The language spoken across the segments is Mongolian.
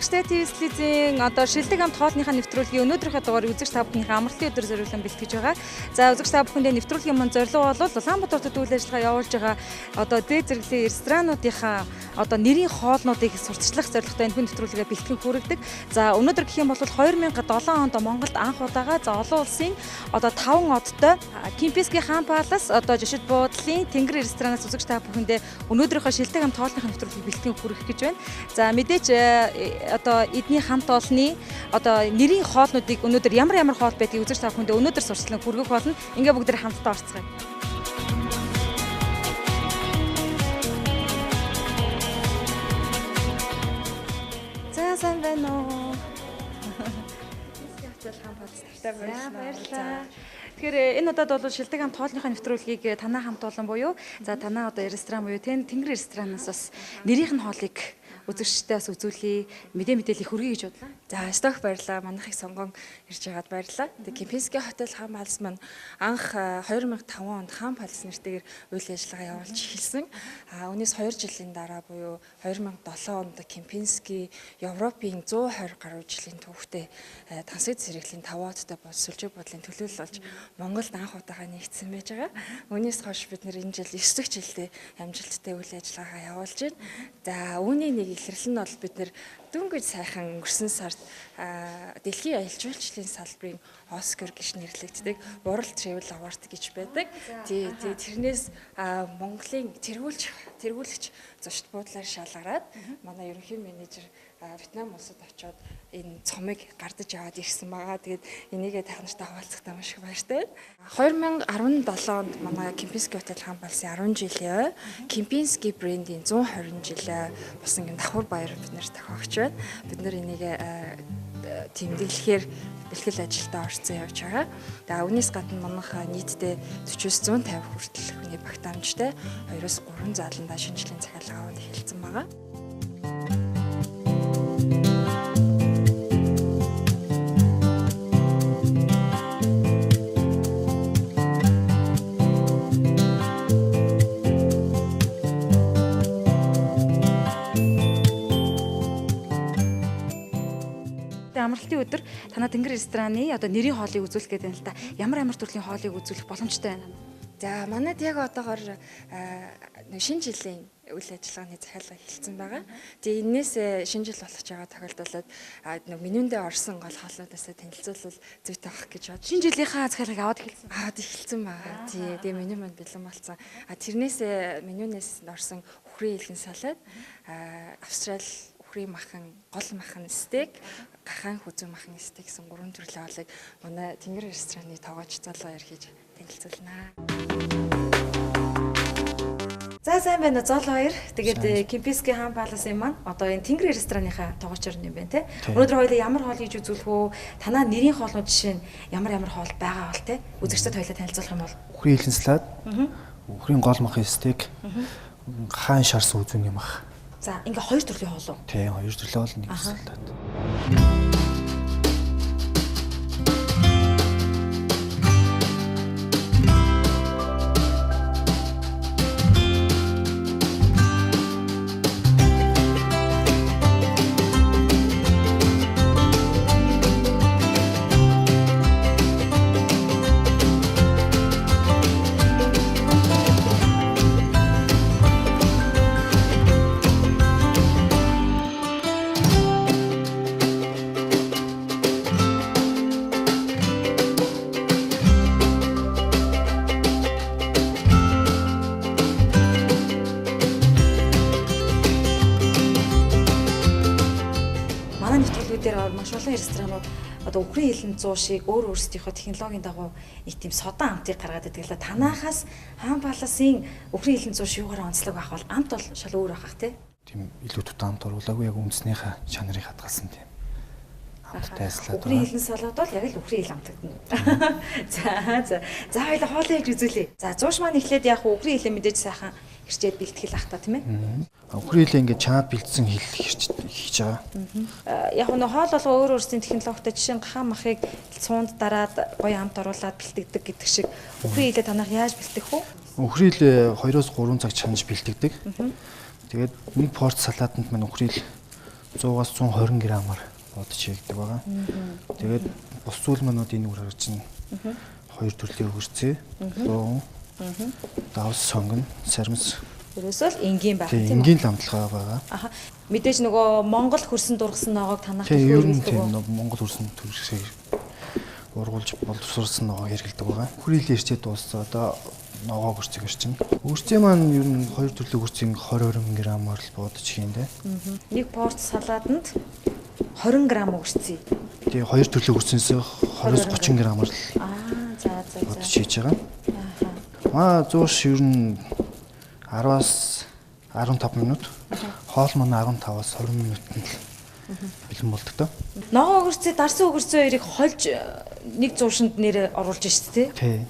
Үзэгчтэй ТВ телевизийн одоо шилдэг амт хоолныхаа нэвтрүүлгийн өнөөдрийнхөө дугаарыг үзэгч та бүхнийхээ амралтын өдөр зориулан бэлтгэж байгаа. За, үзэгч та бүхэндээ нэвтрүүлгийн мөн зорилго бол Улаанбаатар хотод үйл ажиллагаа явуулж байгаа одоо дээд зэрэглэлийн ресторануудынхаа одоо нэрийн хоолнуудыг сурталчлах зорилготой энэ хүн нэвтрүүлгээ бэлтгэн хүргэдэг. За, өнөөдөр гэх юм бол 2007 онд Монголд анх удаага, за, олон улсын одоо 5 одтой Кемпински Хаан Палас одоо жишид буудлын Тэнгэр ресторанаас үзэгч та бүхэндээ өнөөдрийнхөө шилдэг амт хоолныхаа нэвтрүүлгийг бэлтгэн хүргэх гэж байна. За, мэдээж одоо эдний хамт олонны одоо нэрийн хоолнуудыг өнөөдөр ямар ямар хоол байдгийг үзэгч та бүхэндээ өнөөдөр сурталчлан хүргэх болно. Ингээ бүгд хамтдаа орцгоё. За, сайн байна уу? Хотел Хаан Палас тавтай За, баярлалаа. баярлалаа. Тэгэхээр энэ удаад бол шилдэг амт хоолныхоо нэвтрүүлгийг танаа хамт олон буюу за танаа одоо ресторан буюу Тэнгэр ресторанаас бас нэрийнх нь хоолыг үзэгчтэй бас үзүүлье, мэдээлэл хүргэе гэж бодлоо. За, сток баярлалаа. Манайхыг сонгон ирж байгаад баярлалаа. Тэгээ Кемпински хотел Хаан Палас маань анх 2005 онд Хаан Палас нэртэйгээр үйл ажиллагаа явуулж эхэлсэн. А үүнээс 2 жилийн дараа буюу 2007 онд Кемпински Европын 120 гаруй жилийн түүхтэй тансаг зэрэглэлийн 5 одтой бол сүлжээ бодлын төлөөлөл болж Монголд анх удаага нэгдсэн байж байгаа. Үүнээс хойш бид нэр энэ жил 9 дэх жилдээ амжилттай үйл ажиллагаагаа явуулж байна. За, үүний нэг илэрлэл нь бол бид нэр дөнгөж сайхан өнгөрсөн сард дэлхийн аялал жуулчлалын салбарын Оскар гэж нэрлэгддэг World Travel Award гэж байдаг. Тий, тий, тэрнээс Монголын тэргүүлэгч зочд буудлаар шалгараад манай ерөнхий менежер Вьетнам улсад очиод энэ цомыг гардаж аваад ирсэн байгаа. Тэгээд энийгээ та нартай хуваалцахдаа маш их баяртай байна. 2017 онд манай Кемпински хотел Хаан Паласын 10 жилийн ой, Кемпински брендийн 120 жилийн болсон юм давхар баяр бид нэр тохиогч байна. Бид нар энийг тэмдэглэхээр бэлтгэл ажилдаа орцсон явж байгаа. За, үүнээс гадна манайх нийтдээ 40-оос 150 хүртэл хүний багтаамжтай 2-оос 3 зааландаа шинэ жилийн захиалга аваад эхэлсэн байгаа. Тэгээ амралтын өдөр танаа Тэнгэр рестораны одоо нэрийн хоолыг үзүүлэх гэдэг юм л та. Ямар ямар төрлийн хоолыг үзүүлэх боломжтой байна? За, манад яг одоогор нэг шинэ жилийн үйл ажиллагааны захиалга эхэлсэн байгаа. Тэгээ энээс шинэ жил болох ч байгаа тохиолдолд нэг менюндээ орсон гол хоолнуудаас танилцуулбал зүйтэй авах гэж бодож Шинэ жилийнхаа захиалгыг аваад эхэлсэн. аваад эхэлсэн байгаа. Тий, тэгээ меню манд бэлэн болсон. А тэрнээс менюнээс орсон үхрийн илэн салат, австрал үхрийн махан, гол махан стейк, гахаан хүзүү махан стейк гэсэн гурван төрлийн хоолыг манай Тэнгэр рестораны тоогооч Золоо хоёр хийж танилцуулнаа. За, сайн байна уу, Зол хоёр. Тэгээд Кемпински Хаан Паласын маань одоо энэ Тэнгэр рестораныхаа тоогоочор юм байна те. Өнөөдөр хоёулаа ямар хоол хийж үзүүлэх үү? Танаа нэрийн хоолнууд жишээ нь ямар ямар хоол байгаа бол те. Үзэгчдэд хоёулаа танилцуулах юм бол. Үхрийн илэн салат, үхрийн гол махын стейк, хаан шарсан үзүүний мах. За, ингээ хоёр төрлийн хоол уу? Тий, хоёр төрлийн хоол, нэг салат. Манай нэвтрүүлгүүдээр маш олон ресторанууд одоо үхрийн хилэн зуу шиг өөр өөрсдийнхөө технологийн дагуу нэг тийм содон амтыг гаргаад идэг л да. Танаахаас Хаан Паласын үхрийн хилэн зуу шүүгээр онцлог байх бол амт бол шал өөр байх те. Тийм, илүү тутам амт оруулаагүй, яг үндснийхээ чанарыг хадгалсан тийм амттай салат. Үхрийн хилэн салат бол яг л үхрийн хил амтагдана. За. За, хоёлаа хоолоо хийж үзүүлье. За, зууш маань эхлээд яг үхрийн хилэн мэдээж сайхан хэрчээд бэлтгэл ах та, тийм ээ. Үхрийн хилээ ингээд чанаад бэлдсэн хил хийж байгаа. Яг нөө хоол болго өөр өөрсдийн технологитой, жишээ нь гахаан махыг цуунд дараад гоё амт оруулаад бэлтгэдэг гэдэг шиг үхрийн хилээ танах яаж бэлтгэх вэ? Үхрийн хилээ 2-оос 3 цаг чанаж бэлтгэдэг. Тэгээд нэг порц салатанд маань үхрийн хил 100-аас 120 грамаар бодож хийгдэг байгаа. Тэгээд бус зүйл манууд энэ үр харж байна. Хоёр төрлийн өгөрцөө, луун, давс, сонгон, сармис. Ерөөсөө л энгийн байх тийм үү? Энгийн л амталгаа байгаа. Аха. Мэдээж нөгөө Монгол хөрсөн дургасан ногоог танах илүү хэрэглэдэг үү? Монгол хөрсөн төрсийг ургуулж боловсруулсан ногоо хэрэглэдэг байгаа. Хүрээлэн ирчээ дууссан. Одоо ногоо өгөрцөг ирчин. Өгөрцөө маань ер нь хоёр төрлийн өгөрцийн 20-20 грамаар л бодож хийндэ. Нэг порц салааданд 20 грамм өгөрцөө. Тэгээ хоёр төрлийн өгөрцөөс 20-30 грамаар л за. Бодож хийж байгаа. Маа зууш ер нь 10-аас 15 минут. Хоол маань 15-аас 20 минутанд л бэлэн болдог доо. Ногоо өгөрцөө, дарсан өгөрцөө хоёрыг хольж нэг зуушинд нэрээ оруулж шít тий. Тий.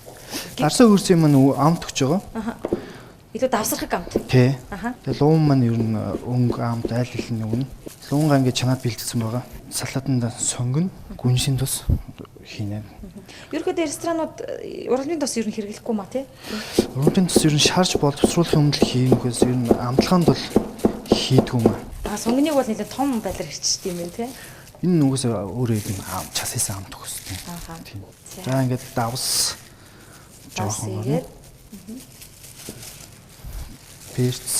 Дарсан өгөрцөө маань амт өгч байгаа. Илүү давсархаг амт. Тий. Тэгээ луун маань ер нь өнгө амт айл хэл нь өгнө. Луунгаа ингээд чанаад бэлтгэсэн байгаа. Салаатанд сонгоно, гүншийн тус хийнэ. Ерөнхийдөө ресторанууд ургамлын тус ер нь хэрэглэхгүй маа тий. Ургамлын тус ер нь шарж боловсруулах юмд л хиймгээс ер нь амтлаганд бол хийдгүү маа. А сонгоныг бол нэлээд том байдлаар хэрчдэг юм байна тий. Энэ нүгээс өөрөө юм час хийсэн амт өгсөн. Аха. За ингээд давс жоохон хийгээд перц.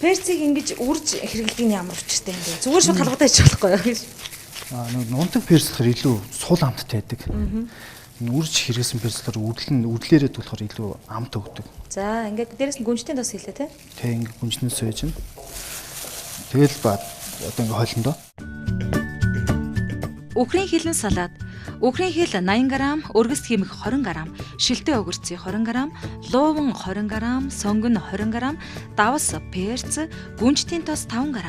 Перцийг ингэж үрж хэрэглэдэг нь ямар учиртай юм бэ? Зүгээр шууд халгадаа ич болохгүй юу гэж. Нэг нунтаг перц болохоор илүү сул амттай байдаг. Үрж хэрэгсэн перц болохоор үрлээрээ болохоор илүү амт өгдөг. За ингээд дээрэс нь гүнжтэй тос хийлээ тий. Тэг ингээд гүнжний сууж байна. Тэгэл ба одоо ингээд хойлондоо. Үхрийн хилэн салат. Үхрийн хил 80 г, өргөс химэх 20 г, шилтэй огурцыг 20 г, лууван 20 г, сонгон 20 г, давс, перц, гүнжтийн тос 5 г.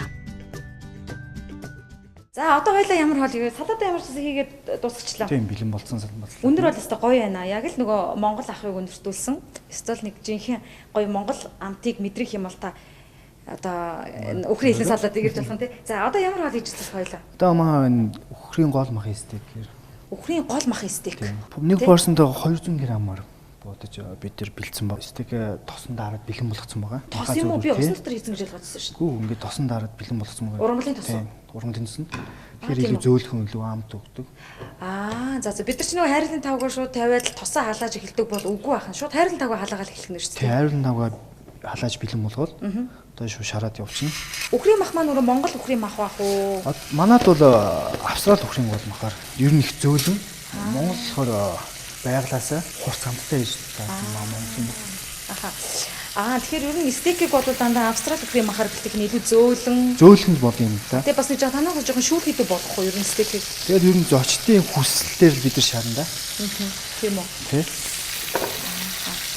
За одоо хоёлаа ямар хоол хийгээд салаатаа ямар ч зүйл хийгээд дуусгачлаа. Тийм бэлэн болсон салат. Өндөр бол өстой гоё байна. Яг л нөгөө Монгол ахыг өндөртүүлсэн. Өстөл нэг жинхэнэ гоё Монгол амтыг мэдрэх юм бол та одоо үхрийн хилэн салаат игэрж болох юм тий. За одоо ямар хоол хийж болох хоёлаа? Одоо маа энэ үхрийн гол махын стейк гэр. Үхрийн гол махын стейк. Нэг порсонд 200 грамаар бодож бид нар бэлдсэн ба. Стейк тосон дараад бэлэн болгоцсон байгаа. Тос юм уу? Би усан дотор хийсэн гэж ойлгосон шүү дээ. Үгүй ингээд тосон дараад бэлэн болгоцсон байгаа. Ургамлын тос. Ургамлын тос. Тэгэхээр илүү зөөлхөн илүү амт өгдөг. Аа за за бид нар ч нөгөө хайрлын тавгаар шууд тавиад л тосоо халааж эхэлдэг бол үгүй бахан. Шууд хайрлын тавгаа халаагаал эхлэх нь шүү дээ. Тий, хайрлын тавгаа халааж бэлэн болгоод одоо шууд шараад явуулчихна. Үхрийн мах маань өөрөө Монгол үхрийн мах бах уу? Манад бол Австрали үхрийн гол махаар ер нь их зөөлөн. Монгол болохоор байглаасаа хурц амттай гэж Монгол юм. Аха. Аа тэгэхээр ер нь стейкийг бол дандаа Австрали үхрийн махаар бэлтгэх нь илүү зөөлөн. Зөөлхөнд бол юм да. Тэгээ бас нэг жоо танаас жоохон шүүх хийдэг болох уу ер нь стейкийг? Тэгээд ер нь зочдын хүсэлтээр л бид нар шарна да. Тийм үү? Тий.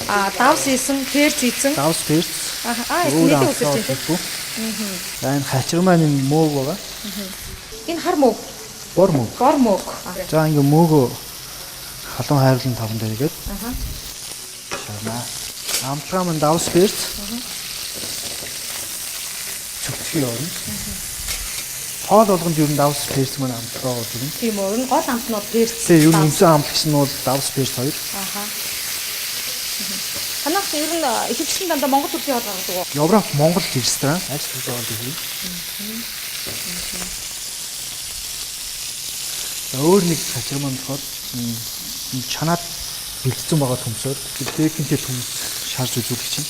Аа давс хийсэн, перц хийсэн. Давс перц. Аа нэлээд үсэрч байна тий. За энэ хачир маань энэ мөөг байгаа. Энэ хар мөөг. Бор мөөг. Бор мөөг. За ингээ мөөгөө халуун хайрлан таван дээр игээд. Аха. Шарнаа. Амтлагаа маань давс перц. Цогцгий орно. Хоол болгонд ер нь давс перц маань амтлагаа болж ирнэ. Тийм үү. Ер нь гол амт нь бол перц. Тийм, ер нь үндсэн амтлагч нь бол давс перц хоёр. Аха. Танаас ер нь ихэвчлэн дандаа Монгол төрлийн хоол гаргадаг уу? Европ Монгол ресторан аль төрлийн хоол хийх. За өөр нэг хачир маань болохоор чанаад бэлдсэн байгаа төмсөөр бейконтэй төмс шарж үзүүлэх чинь.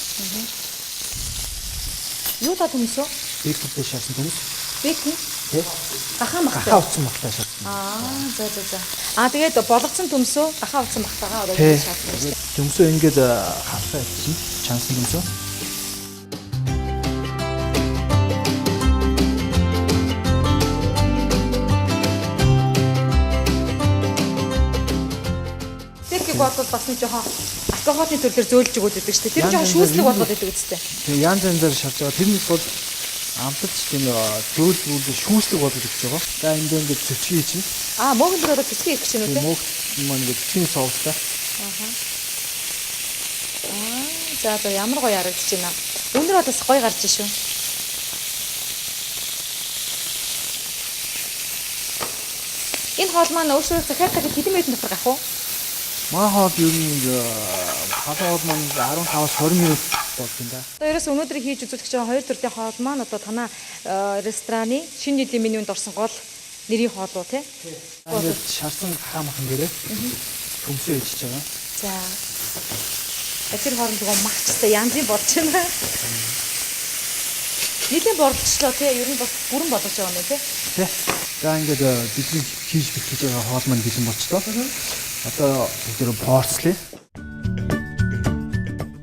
Юу та төмсөө? Бейконтэй шарсан төмс. Бейкон? Тий. Гахаа махтай. Гахаа утсан махтай шарсан. Аа за за за. Аа тэгээд болгоцсон төмсөө гахаа утсан махтайгаа одоо шарсан шүү дээ. Төмсөө ингээд халахаа явуулсан. Чансан төмсөө. Стейкийг бодвол бас нэг жоохон алкоголны төрлөөр зөөлж өгөөд байдаг шүү дээ. Тэр жоохон шүүслэг болгоод байдаг үстэй. Тэгээ янз янзаар шарж байгаа. Тэрнээс бол амталж тийм зөөл шүүслэг болгож өгч байгаа. За энд ингээд цэцгий чинь. Аа мөөгөн дээр одоо цэцгий хийх гэж байна уу те? Мөөг маань ингээд цэцгийн соустай. Аха. Аа за за ямар гоё харагдаж байна. Өндөр бол бас гоё гарч шүү. Энэ хоол маань өөрсдөө захиалдаг хэдэн минутын дотор гарах уу? Манай хоол ер нь халуун хоол маань 15-аас 20 минут болд юм да. Одоо ерөөс өнөөдөр хийж үзүүлэх гэж байгаа хоёр төрлийн хоол маань одоо танай рестораны шинэ жилийн менюнд орсон гол нэрийн хоол уу тий? Ингээд шарсан гахаа махан дээрээ төмсөө ижиж байгаа. За. Тэр хооронд нөгөө махчтай янзын болж байна. Нилийн борлцлоо тий. Ер нь бас бүрэн болгож байгаа юм тий. Тэ. За ингээд бидний хийж бэлтгэж байгаа хоол маань бэлэн болчлоо. Одоо бүгдээ порцлээ.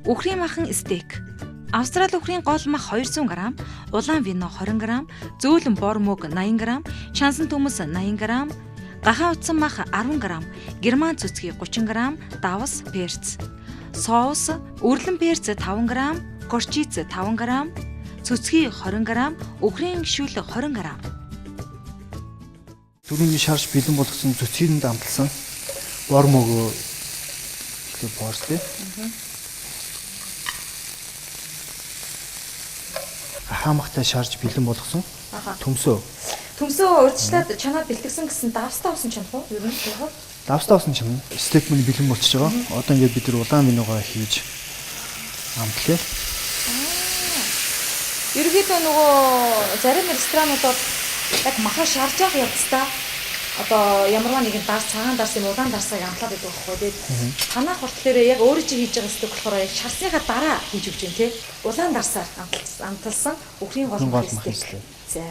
Үхрийн махан стейк. Австрали үхрийн гол мах 200 г, улаан вино 20 г, зөөлөн бор мөг 80 г, чансан төмөс 80 г, гахаа утсан мах 10 г, герман цөцгий 30 г, давс, перц. Соус, өрлөн перц 5 г, горчиц 5 г, цөцгий 20 г, үхрийн шүл 20 г. Түрүүний шарж бэлэн болгосон цөцгийнд амталсан бор мөгөө эхлээд порцлээ. Гахаа махтай шарж бэлэн болгосон төмсөө. Төмсөө урьдчилаад чанаад бэлтгэсэн гэсэн давстай усан чанах уу? Ер нь тийм үү? Давстай усан чанана. Стейк минь бэлэн болчихж байгаа. Одоо ингээд бид нар улаан виногоо хийж амтлаа. Ерөнхийдөө нөгөө зарим ресторанууд бол яг маха шарж явах явцдаа одоо ямарваа нэгэн дарс цагаан дарс юм улаан дарсыг амтлаад байдаг байхгүй тий. Танах хүртлээрээ яг өөрөө чи хийж байгаа стейк болохоор яг шарсныхаа дараа хийж өгч юм тий. Улаан дарсаар амталсан үхрийн гол Гол мах мах стейк. стейк. За,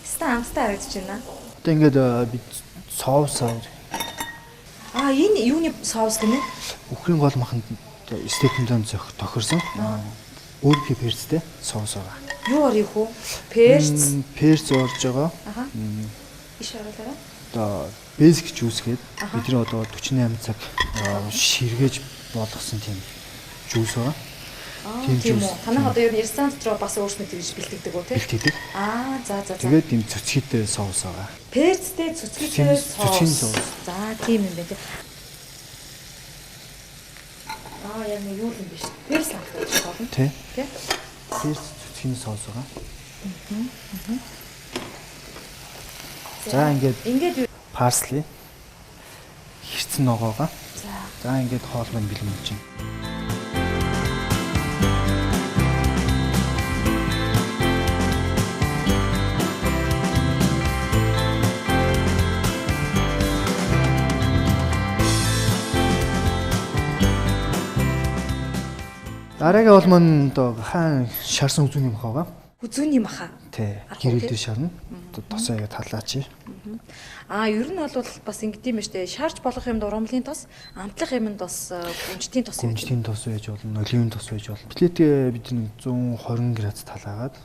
ста амттай харагдаж байна. Одоо ингээд бид соус Аа, энэ юуны соус гинэ? үхрийн гол маханд стейкэнд зөх тохирсон. Өөрхий перцтэй соус байгаа. Юу орё хүү? Перц. Перц орж байгаа. Аха. Иш оруулаарай. Одоо basic juice гээд бидний одоо 48 цаг ширгээж болгосон тийм juice байгаа. Аа, тийм үү. Танах одоо ер нь ресторан дотор бас өөрснөө тэгж бэлтгэдэг үү тий? Бэлтгэдэг. Аа, за за за. Тэгээд тийм цөцгийтэй соус байгаа. Перцтэй цөцгийтэй соус. Цөцгийн соус. За, тийм юм байна тий. Аа, яг нэг юу юм биш. Перц л авах гэж болно. Тий. Тий. Перц цөцгийн соус байгаа. За ингээд Ингээд юу? парсли хэрцэн ногоогоо. За. За ингээд хоол маань бэлэн болж байна. Дараагийн бол маань одоо хаан шарсан үзүүний мах байгаа. Хүзүүний маха. Тий. Арга уу, Гэрэл тий? дээр шарна. Одоо тосоо яга талаач. Аа, ер нь бол бас ингэдэм юм штэ. Шарж болох юмд урамлын тос, амтлах юмд бас гүнжтийн тос юм. Гүнжтийн тос байж болно, оливын тос байж болно. Плитээ бид нэг 120 градус талаагаад.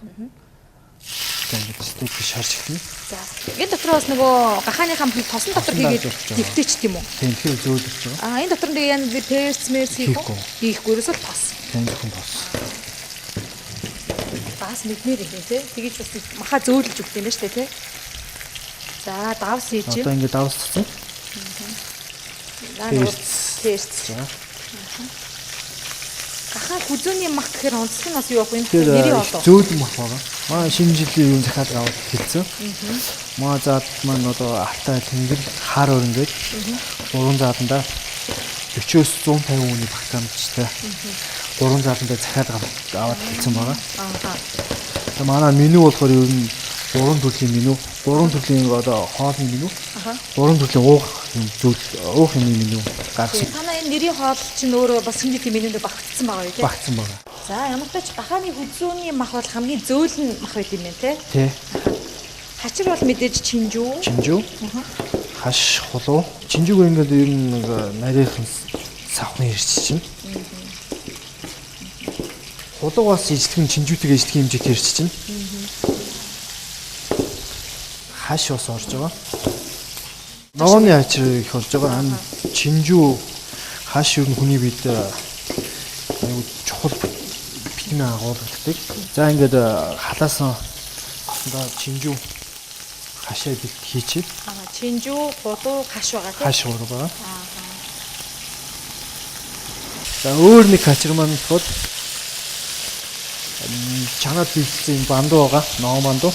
За ингээд стейк шарж эхэлнэ. За. Энэ дотор бас нөгөө гахааныхаа махыг тосон дотор Тосон хийгээд дарж явж байгаа. тэгтээч тийм үү? Тийм тэгэхээр зөөлөж байгаа. Аа, энэ дотор нэг янз бүрийн перц мерц хийх үү? Хийхгүй. Хийхгүй ерөөсөө л тос. Тийм зөвхөн тос. Бас мэдмээр юм тий. Тэгэж бас маха зөөлөж өгд юм байна штэ тий. За, давс хийж юм. Одоо ингээд давсцсан. За, нөгөө перц. перц. За. Гахаа хүзүүний мах гэхээр онцлог нь бас юу вэ? Энэ Тэр нэрийн олон. зөөлөн мах байгаа. Маа шинэ жилийн юу захиалга аваад хэлсэн. Маа заад маань одоо алтай тэнгэр хар өрн гээд гурван зааландаа 40-оос 150 хүний багтаамжтай гурван зааландаа захиалга аваад хэлсэн байгаа. Аа. Тэгээ манай меню болохоор ер нь гурван төрлийн меню, гурван төрлийн одоо хоолны меню, гурван төрлийн уух юм зүйл, уух юмны меню гаргасан Танаа энэ нэрийн хоол чинь өөрөө бас шинэ жилийн менюнд багтцсан байгаа юу тий? багтсан байгаа. За, ямар ч тач гахааны хүзүүний мах бол хамгийн зөөлөн мах байт юм байна тий. Тэ. Хачир бол мэдээж чинжүү. Чинжүү. Хаш хулуу. Чинжүүг ингээд ер нь нэг нарийнхан савхны ирч чинь. Хулуу бас ижлэгэн чинжүүтэйг ижлэгэн хэмжээтэй ирч чинь. Хаш бас орж байгаа. Ногооны хачир их болж байгаа. Ан чинжүү хаш ер нь хүний биед аюу чухал витамин агуулгадаг. За ингээд халаасан одоо чинжүү хашаа бэлт хийчихье. Аа, чинжүү, хулуу, хаш байгаа тий. Хаш гурав байгаа. За өөр нэг хачир маань болохоор чанаад бэлдсэн юм бандуу байгаа. Ногоон бандуу.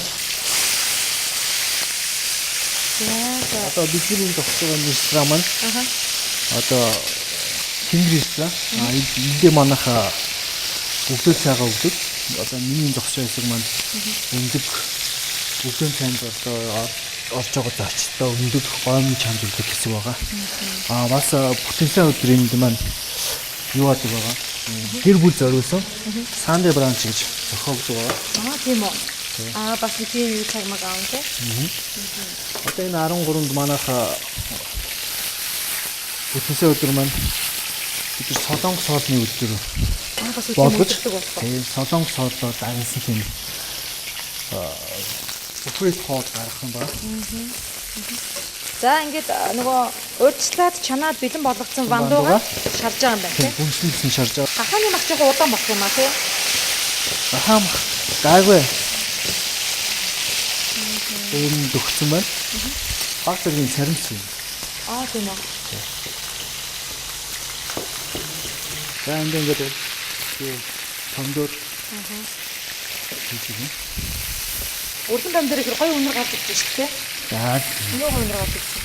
За, за. Одоо бидний зогсож байгаа ресторан маань Аха. одоо тэнгэр ресторан. А эндээ манайх Өглөө цайгаа өгдөг. Одоо миний зогсож хэсэг маань өндөг өглөө цайнд одоо орж байгаа зочдтой өндөг гоймон чамд өгдөг хэсэг байгаа. Аа бас бүтэн сайн өдөр энд маань юу адаг байгаа. Гэр бүл зориулсан Sunday brunch гэж зохиогддог байгаа. Аа тийм үү. Аа бас нэг тийм юу цаг маг аав тий. Одоо энэ 13-нд манайх бүтэн сайн өдөр маань бид нар солонгос хоолны өдөр Аа бас болгож өдөртөг болох. тийм солонгос хооллоор дагнасан тийм бүхэл хоол гаргах юм байна. За ингээд нөгөө урьдчилаад чанаад бэлэн болгоцсон вандууга шарж байгаа юм байна Тийм тий. бүнжлэн шарж байгаа. Гахааны мах жоохон удаан болох юм а тий. Гахаа мах гайгүй. Энэ дөхцөн байна. Баг зэргийн саримс юм. Аа тийм үү. За ингээд ингээд юу помидор хийж байна. Урдан помидор их гоё үнэр гарч ирж шүү дээ. За Нөгөө гоё үнэр гарч ирсэн.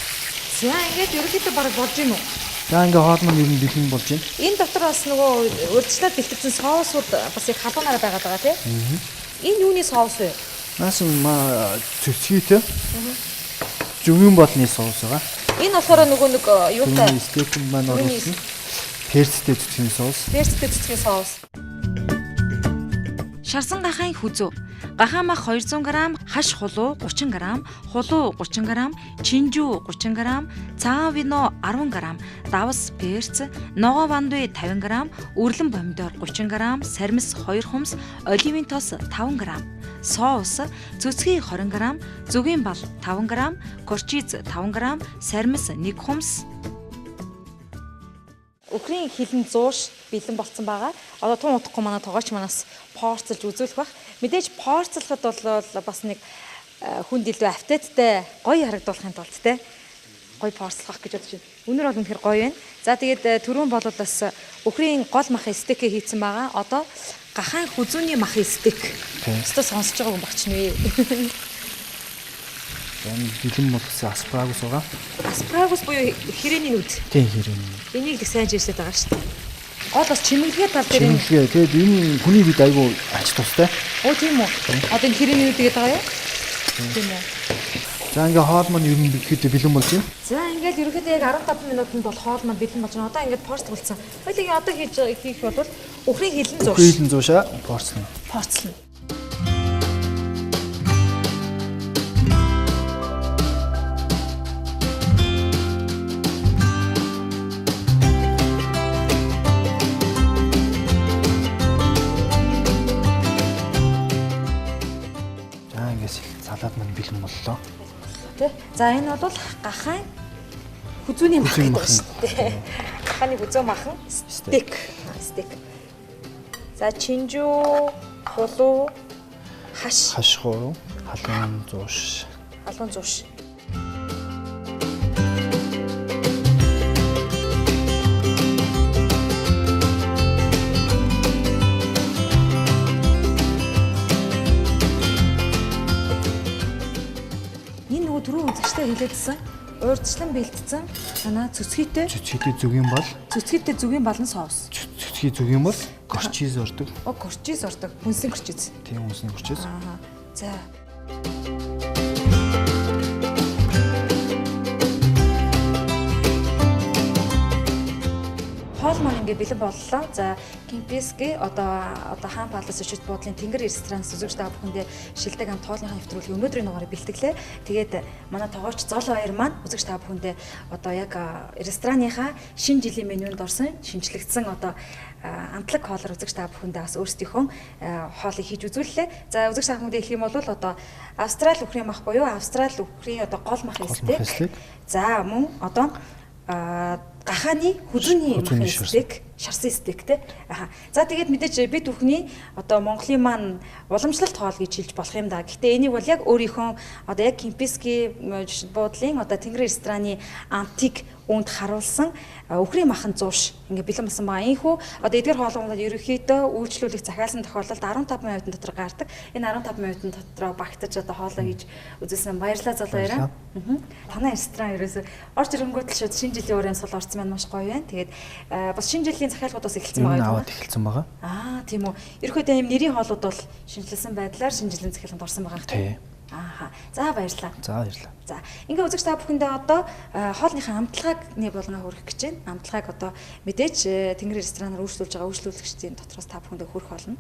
За ингээд ерөнхийдөө бараг болж гин үү? За ингээ хоол маань ер нь бэлэн болж байна. Энэ дотор бас нөгөө урьдчилаад бэлтгэсэн соусууд бас яг халуунаараа байгаад байгаа тий. Энэ юуны соус вэ? Наас нь ма цэцгийтэй. Зөвийн болны соус байгаа. Энэ болохоор нөгөө нэг юутай Түрүүний стейк маань Түрүүний оруулсан. Перцтэй цэцгийн соус. перцтэй цэцгийн соус. Шарсан гахаан хүзүү. Гахаан мах 200 г, хаш хулуу 30 г, хулуу 30 г, чинжүү 30 г, цагаан вино 10 г, давс перц, ногоо вандуй 50 г, үрлэн помидор 30 г, сармис 2 хумс, оливын тос 5 г, соус, цөцгий 20 г, зүгийн бал 5 г, горчиз 5 г, сармис 1 хумс. Өхрийн хилэн зууш бэлэн болцсон байгаа. Одоо тун удахгүй манай тогооч манаас порцолж үзүүлэх бах. Мэдээж порцлоход бол бас нэг хүнд илүү автеттай гоё харагдуулахын тулд те гоё порцлох гэж бодож байна. Үнэр бол үнэхэр гоё байна. За тэгээд түрүүн бол бас өхрийн гол махын стейкээ хийцэн байгаа. Одоо гахаан хүзүүний махын стейк. Тийм. Өстө сонсож байгаа хүн багч нэ. Энэ бэлэн болгосон аспарагус байгаа. Аспарагус буюу хэрээний нүд. Тийм хэрэг. Энийг л сайн жирсэд байгаа шүү дээ. Гол бас чимэглэгээ тал дээр энэ Чимэглэгээ. Тэгээд энэ хүний бид айгүй ач тустай. Оо тийм үү. Одоо энэ хэрээний нүд гэдэг байгаа юу? Тийм үү. За ингээ хоол маань ер нь бэлгэхэд бэлэн болж байна. За ингээд ерөнхийдөө яг 15 минутанд бол хоол маань бэлэн болж байна. Одоо ингээд порц болсон. Хоёулын одоо хийж хийх бол өхрийн хилэн зурш Хилэн зуушаа порцлно. порцлно. За ингээ салаад маань бэлэн боллоо. Тэ? За энэ бол гахаан хүзүүний мах Хүзүүний гэдэг махан. шүү дээ. Гахааны хүзүү махан стейк. Стейк. За чинжүү, хулуу, хаш, Хаш хуу, халуун зууш. халуун зурш. Энэ нөгөө түрүүн үзэгчтэй хэлээдсэн урьдчилан бэлтцэн танаа цөцгийтэй Цэцгийтэй зүгийн бол цөцгийтэй зүгийн балан соус. цэцгий зүгийн бол горчиз ордог. О горчиз ордог. Хүнсэн горчиз. Тийм хүнсний горчиз. Аа. За. Хоол маань ингээ бэлэн боллоо. За, Кемпински одоо Хаан Палас өчөд буудлын Тэнгэр ресторан үзэгч та бүхэндээ шилдэг амт хоолныхаа нэвтрүүлгийг өнөөдрийн дугаарыг бэлтгэлээ. Тэгээд манай тогооч Зол баяр маань үзэгч та бүхэндээ одоо яг рестораныхаа шинэ жилийн менюнд орсон шинжлэгдсэн одоо амтлаг хоолоор үзэгч та бүхэндээ бас өөрсдийнхөө хоолыг хийж үзүүллээ. За, үзэгч та бүхэндээ хэлэх юм бол одоо Австрали үхрийн мах буюу Австрали үхрийн одоо гол мах Гол мах стейк. стейк. За, мөн одоо гахааны хүзүүний Хүзүүний махын шарсан. стейк, шарсан стейк те. Аха. За тэгээд мэдээж бид бүхний одоо Монголын маань уламжлалт хоол гэж хэлж болох юм да. Гэхдээ энийг бол яг өөрийнхөө одоо яг Кемпински буудлын одоо Тэнгэр рестораны амтыг үүнд харуулсан өхрийн махан зууш ингээ бэлэн болсон байгаа. Ийхүү одоо эдгээр хоолгоонууд ерөнхийдөө үйлчлүүлэх захиалсан тохиолдолд 15 минутын дотор гардаг. Энэ 15 минутын дотор багтаж одоо хоолоо хийж үзүүлсэн. Баярлалаа Зол баяраа. Танай ресторан ерөөсөө орж ирэнгүүт л шууд шинэ жилийн уурын сул орсон маань маш гоё байна. Тэгээд бас шинэ жилийн шинэчлэлийн захиалгууд бас эхэлсэн байгаа юм уу? Аваад эхэлсэн байгаа. Аа, тийм үү. Ерөнхийдөө ийм нэрийн хоолууд бол шинэчлсэн байдлаар шинжилэн захиалганд орсон байгаа хэрэг. Тий. Ааха. За баярлалаа. За баярлалаа. За ингээ үзэгч та бүхэндээ одоо хоолныхаа амтлагааг нэг болгоноо хүргэх гэж байна. Амтлагааг одоо мэдээж Тэнгэр ресторанаар үйлчлүүлж байгаа үйлчлүүлэгчдийн дотроос та бүхэндээ хүргэх болно.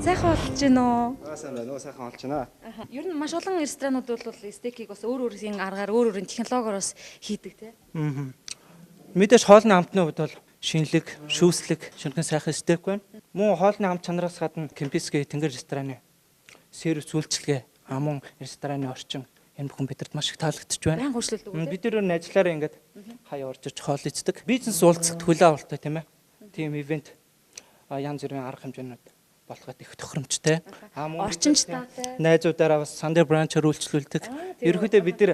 Сайхан болж гин үү? Аа сайн байна уу? Сайхан болж байна. Ер нь маш олон ресторанууд бол стейкийг бас өөр өөрийн аргаар, өөр өөрийн технологиор бас хийдэг тий. Аа. Мэдээж хоолны амтны хувьд бол шинэлэг, шүүслэг, шинхэн сайхан стейк байна. Мөн хоолны амт чанараас гадна Кемпински Тэнгэр рестораны сервис үйлчилгээ, мөн рестораны орчин энэ бүхэн бидэрт маш их таалагдчих байна. Баян хөгжлөлдөг үү? Бид нар ажиллаараа ингээд хаяа орж иж хоол иддэг. Бизнес уулзалт хүлээ авалтай тийм ээ. Тийм ивент янз бүрийн арга хэмжээнүүд болгоод их тохиромжтой. Аа мөн орчинч таатай. Найзуудаараа бас Sunday brunch-аар үйлчлүүлдэг. Ерөнхийдөө бид нар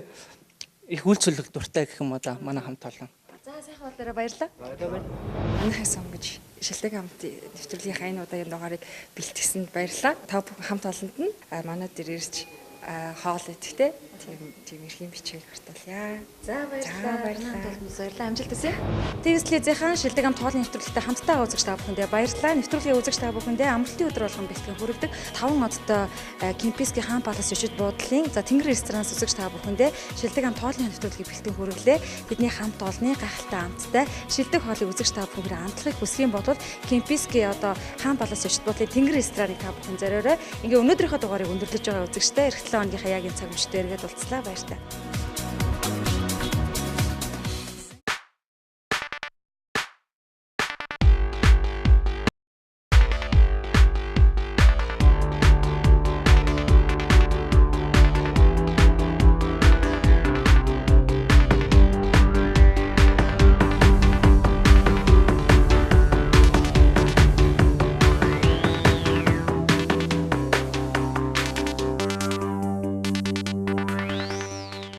их үйлчлэх дуртай гэх юм уу да манай хамт олон. За сайхан болоорой баярлалаа. Манайхыг сонгож шилдэг амт нэвтрүүлгийнхаа энэ удаагийн дугаарыг бэлтгэсэнд баярлалаа. Та бүхэн хамт олонд нь манай дээр ирж хоол идэхтэй тийм эрхийн бичгийг гартуулъя. За баярлалаа. Баярлалаа. Амжилт хүсье. ТВ-ийн шилдэг амт хоолны нэвтрүүлэгтээ хамтдаа үзэгч та бүхэндээ баярлалаа. Нэвтрүүлгийн үзэгч та бүхэндээ амралтын өдөр болгон бэлтгэн хүргэдэг 5 одтой Кемпински Хаан Палас өчид буудлын за Тэнгэр ресторанаас үзэгч та бүхэндээ шилдэг амт хоолны нэвтрүүлгийг бэлтгэн хүргэлээ. Бидний хамт олонны гайхалтай амттай шилдэг хоолыг үзэгч та бүхэн амтлахыг хүсэх юм бол Кемпински одоо Хаан Палас өчид буудлын Тэнгэр рестораныг та бүхэн зориорой. Ингээ өнөөдрийнхөө дугаарыг өндөрлөж байгаа үзэгчтэй эх 7 хоногийнхаа яг энэ цаг мөчтөө эргээд уулзлаа. Баяртай.